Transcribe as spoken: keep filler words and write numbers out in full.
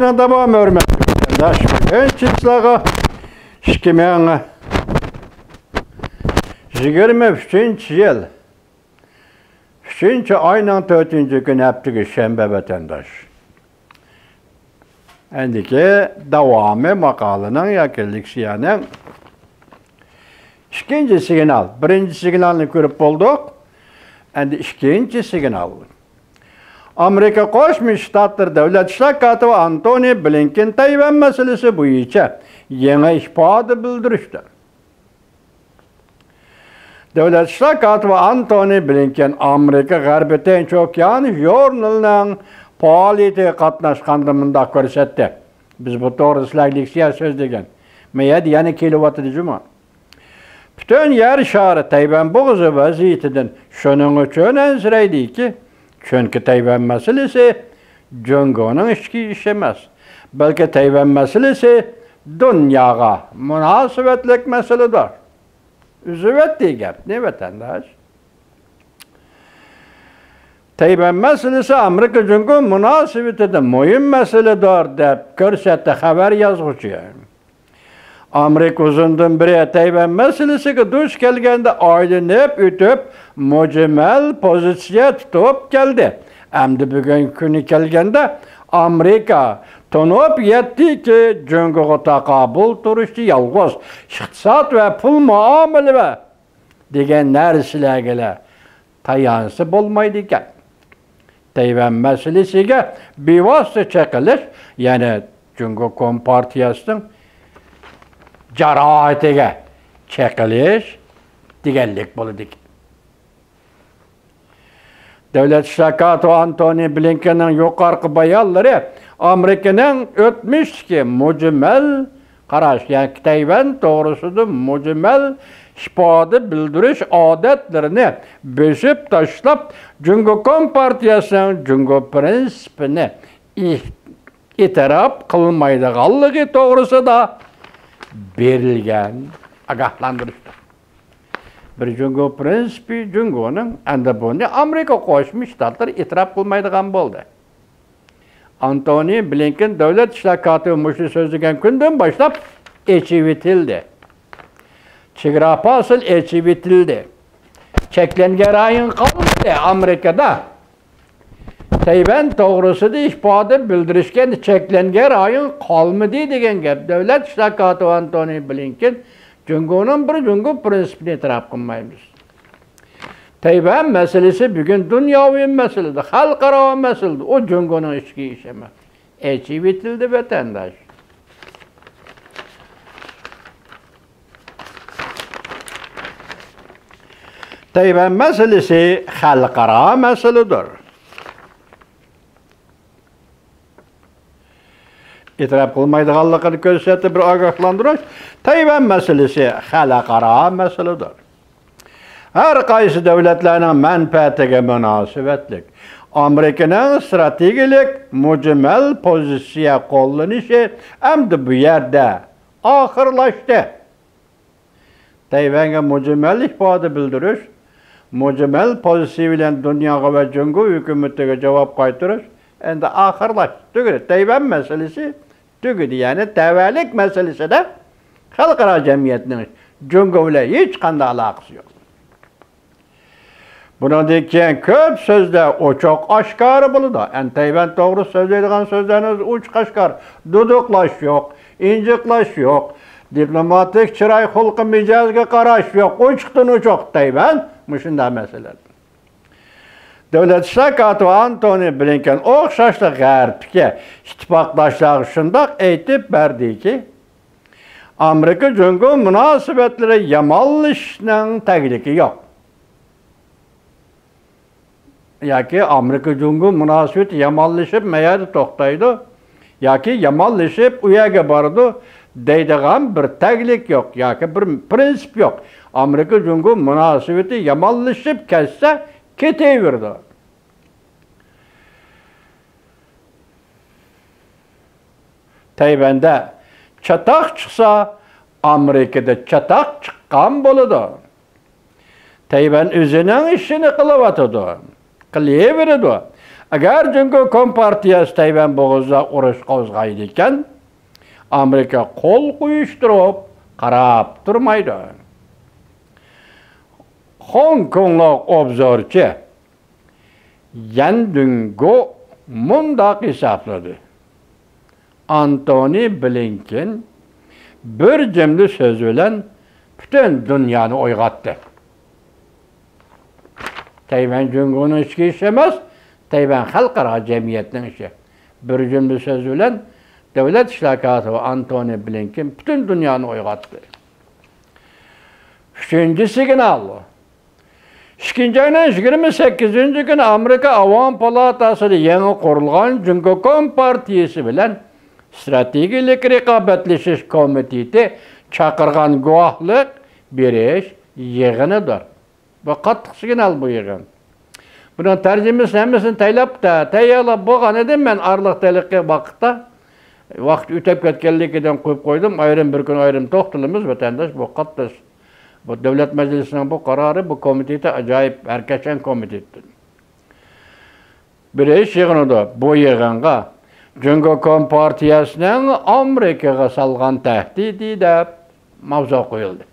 داۋامى ھۆرمەتلىك ۋەتەنداش، بۈگۈن چىسلاغا ئىككى مىڭ يىگىرمە ئۈچىنچى يىل ئۈچىنچى ئاينىڭ تۆتىنچى كۈنى، ھەپتىگە شەنبە ۋەتەنداش. ئەندىكى داۋامى ماقالىنىڭ ياكى لېكسىيەنىڭ ئىككىنچى سىگنال، بىرىنچى سىگنالنى كۆرۈپ بولدۇق. ئەندى ئىككىنچى سىگنال. ئامېرىكا قوشما شتاتلىرى دۆلەت ئىشلار كاتىپى ئانتونى بلىنكېن تەيۋەن مەسىلىسى بويىچە يېڭى ئىپادە بىلدۈرۈشتە. دۆلەت ئىشلار كاتىپى ئانتونى بلىنكېن ئامېرىكا غەربىي تىنچ ئوكيان ژۇرنىلىنىڭ پائالىيىتىگە قاتناشقاندا مۇنداق كۆرسەتتى. بىز بۇ توغرىدا سىلەرگە لېكسىيە سۆزلىگەن. مەيەدە يەنە كېلىۋاتىدۇ جۇمۇ. پۈتۈن يەر شارى تەيۋەن بوغۇزى ۋەزىيىتىدىن شۇنىڭ ئۈچۈن ئەنسىرەيدىكى، چۈنكى تەيۋەن مەسىلىسى جۇڭگونىڭ ئىچكى ئىشى ئەمەس، بەلكى تەيۋەن مەسىلىسى دۇنياغا مۇناسىۋەتلىك مەسىلىدۇر. ئۈزۈۋەتتى گەپنى ۋەتەنداش. تەيۋەن مەسىلىسى ئامېرىكا جۇڭگو مۇناسىۋىتىدە مۇھىم مەسىلىدۇر، دەپ كۆرسەتتى خەۋەر يازغۇچى. ئامېرىكا ئۇزۇندىن بېرى تەيۋەن مەسىلىسىگە دۇچ كەلگەندە ئايلىنىپ ئۆتۈپ، مۇجمەل پوزىتسىيە تۇتۇپ كەلدى. ئەمدى بۈگۈنكى كۈنى كەلگەندە، ئامېرىكا تونۇپ يەتتىكى، جۇڭگوغا تاقابىل تۇرۇشتا يالغۇز ئىقتىساد ۋە پۇل مۇئامىلە ۋە دېگەن نەرسىلەرگىلا تايانسا بولمايدىكەن. تەيۋەن مەسىلىسىگە بىۋاسىتە چېقىلىش، يەنى جۇڭگو كومپارتىيەسىنىڭ جاراھىتىگە چېقىلىش دېگەنلىك بولىدىكەن. دۆلەت ئىشلار كاتىپى ئانتونى بلىنكېننىڭ يۇقىرىقى بايانلىرى ئامېرىكىنىڭ ئۆتمۈشتىكى مۇجمەل قاراش، يەنى تەيۋەن توغرىسىدا مۇجمەل ئىپادە بىلدۈرۈش ئادەتلىرىنى بۆسۈپ تاشلاپ، جۇڭگو كومپارتىيەسىنىڭ جۇڭگو پىرىنسىپىنى ئېتىراپ قىلمايدىغانلىقى توغرىسىدا بېرىلگەن ئاگاھلاندۇرۇشتۇر. بىر جۇڭگو پىرىنسىپى جۇڭگونىڭ، ئەمدى بۇنى ئامېرىكا قوشما شتاتلىرى ئېتىراپ قىلمايدىغان بولدى. ئانتونى بلىنكېن دۆلەت ئىشلار كاتىپى مۇشۇ سۆزلىگەن كۈندىن باشلاپ ئېچىۋېتىلدى. چېگرا پاسىل ئېچىۋېتىلدى. چەكلەنگەن رايون قالمىدى ئامېرىكىدا. تەيۋەن توغرىسىدا ئىپادە بىلدۈرۈشكە چەكلەنگەن رايون قالمىدى دېگەن گەپ. دۆلەت ئىشلار كاتىپى ئانتونى بلىنكېن جۇڭگونىڭ بىر جۇڭگو پىرىنسىپىنى ئېتىراپ قىلمايمىز. تەيۋەن مەسىلىسى بۈگۈن دۇنياۋى مەسىلىدۇر، خەلقئارا مەسىلىدۇر. ئۇ جۇڭگونىڭ ئىچكى ئىشى ئەمەس. ئېچىۋېتىلدى ۋەتەنداش. تەيۋەن مەسىلىسى خەلقئارا مەسىلىدۇر. ئېتىراپ قىلمايدىغانلىقىنى كۆرسەتتى بىر ئاگاھلاندۇرۇش. تەيۋەن مەسىلىسى خەلقئارا مەسىلىدۇر. ھەر قايسى دۆلەتلەرنىڭ مەنپەئەتىگە مۇناسىۋەتلىك ئامېرىكىنىڭ ئىستراتېگىيەلىك مۇجمەل پوزىتسىيە قوللىنىشى ئەمدى بۇ يەردە ئاخىرلاشتى. تەيۋەنگە مۇجمەل ئىپادە بىلدۈرۈش، مۇجمەل پوزىتسىيە بىلەن دۇنياغا ۋە جۇڭگو ھۆكۈمىتىگە جاۋاب قايتۇرۇش ئەمدى ئاخىرلاشتى، تۈگىدى. تەيۋەن مەسىلىسى تۈگىدى. يەنى تەۋەلىك مەسىلىسىدە خەلقئارا جەمئىيەتنىڭ جۇڭگو بىلەن ھېچقانداق ئالاقىسى يوق. بۇنىڭدىن كېيىن كۆپ سۆزلەر ئوچۇق ئاشكارا بولىدۇ. ئەنتەيۋەن توغرىسىدا سۆزلەيدىغان سۆزلەرنىڭ ئۆزى ئوچۇق ئاشكارا. دۇدۇقلاش يوق، ئىنجىقلاش يوق، دىپلوماتىك چىراي خۇلقى مىجەزگە قاراش يوق. ئوچۇقتىن ئوچۇق تەيۋەن مۇشۇنداق مەسىلە. دۆلەت ئىشلار كاتىپى ئانتونى بلىنكېن ئوخشاشلا غەربتىكى ئىتتىپاقداشلارغا شۇنداق ئېيتىپ بەردىكى، ئامېرىكا جۇڭگو مۇناسىۋەتلىرى يامانلىشىشنىڭ تەگلىكى يوق. ياكى ئامېرىكا جۇڭگو مۇناسىۋىتى يامانلىشىپ مەيەردە توختايدۇ، ياكى يامانلىشىپ ئۇ يەرگە بارىدۇ دەيدىغان بىر تەگلىك يوق، ياكى بىر پىرىنسىپ يوق. ئامېرىكا جۇڭگو مۇناسىۋىتى يامانلىشىپ كەتسە كېتىۋېرىدۇ. تەيۋەندە چاتاق چىقسا، ئامېرىكىدا چاتاق چىققان بولىدۇ. تەيۋەن ئۆزىنىڭ ئىشىنى قىلىۋاتىدۇ، قىلىۋېرىدۇ. ئەگەر جۇڭگو كومپارتىيەسى تەيۋەن بوغۇزىدا ئۇرۇش قوزغايدىكەن، ئامېرىكا قول قويۇشتۇرۇپ قاراپ تۇرمايدۇ. خوڭكوڭلۇق ئوبزورچى يەن دۈنگو مۇنداق ھېسابلىدى: ئانتونى بلىنكېن بىر جۈملە سۆز بىلەن پۈتۈن دۇنيانى ئويغاتتى. تەيۋەن جۇڭگونىڭ ئىچكى ئىشى ئەمەس، تەيۋەن خەلقئارا جەمئىيەتنىڭ ئىشى. بىر جۈملە سۆز بىلەن دۆلەت ئىشلار كاتىپى ئانتونى بلىنكېن پۈتۈن دۇنيانى ئويغاتتى. ئۈچىنچى سىگنال. ئىككىنچى ئاينىڭ يىگىرمە سەككىزىنچى كۈنى ئامېرىكا ئاۋام پالاتاسىدا يېڭى قۇرۇلغان جۇڭگو كومپارتىيىسى بىلەن ئىستراتېگىيەلىك رىقابەتلىشىش كومىتېتى چاقىرغان گۇۋاھلىق بېرىش يىغىنىدۇر. بۇ قاتتىق سىگنال بۇ يىغىن. بۇنىڭ تەرجىمىسىنى ھەممىسىنى تەيلەپ، تە-، تەييارلاپ بولغان ئىدىم مەن ئارىلىق تېلىقى ۋاقىتتا. ۋاقىت ئۆتۈپ كەتكەنلىكىدىن قويۇپ قويدۇم. ئايرىم بىر كۈن ئايرىم توختىلىمىز، ۋەتەنداش. بۇ قاتتىق. بۇ دۆلەت مەجلىسىنىڭ بۇ قارارى، بۇ كومىتېتى ئاجايىپ ھەرىكەتچان كومىتېتتىن. بېرىش يىغىنىدۇر. بۇ يىغىنغا جۇڭگو كومپارتىيەسىنىڭ ئامېرىكىغا سالغان تەھدىتى دەپ ماۋزۇ قويۇلدى.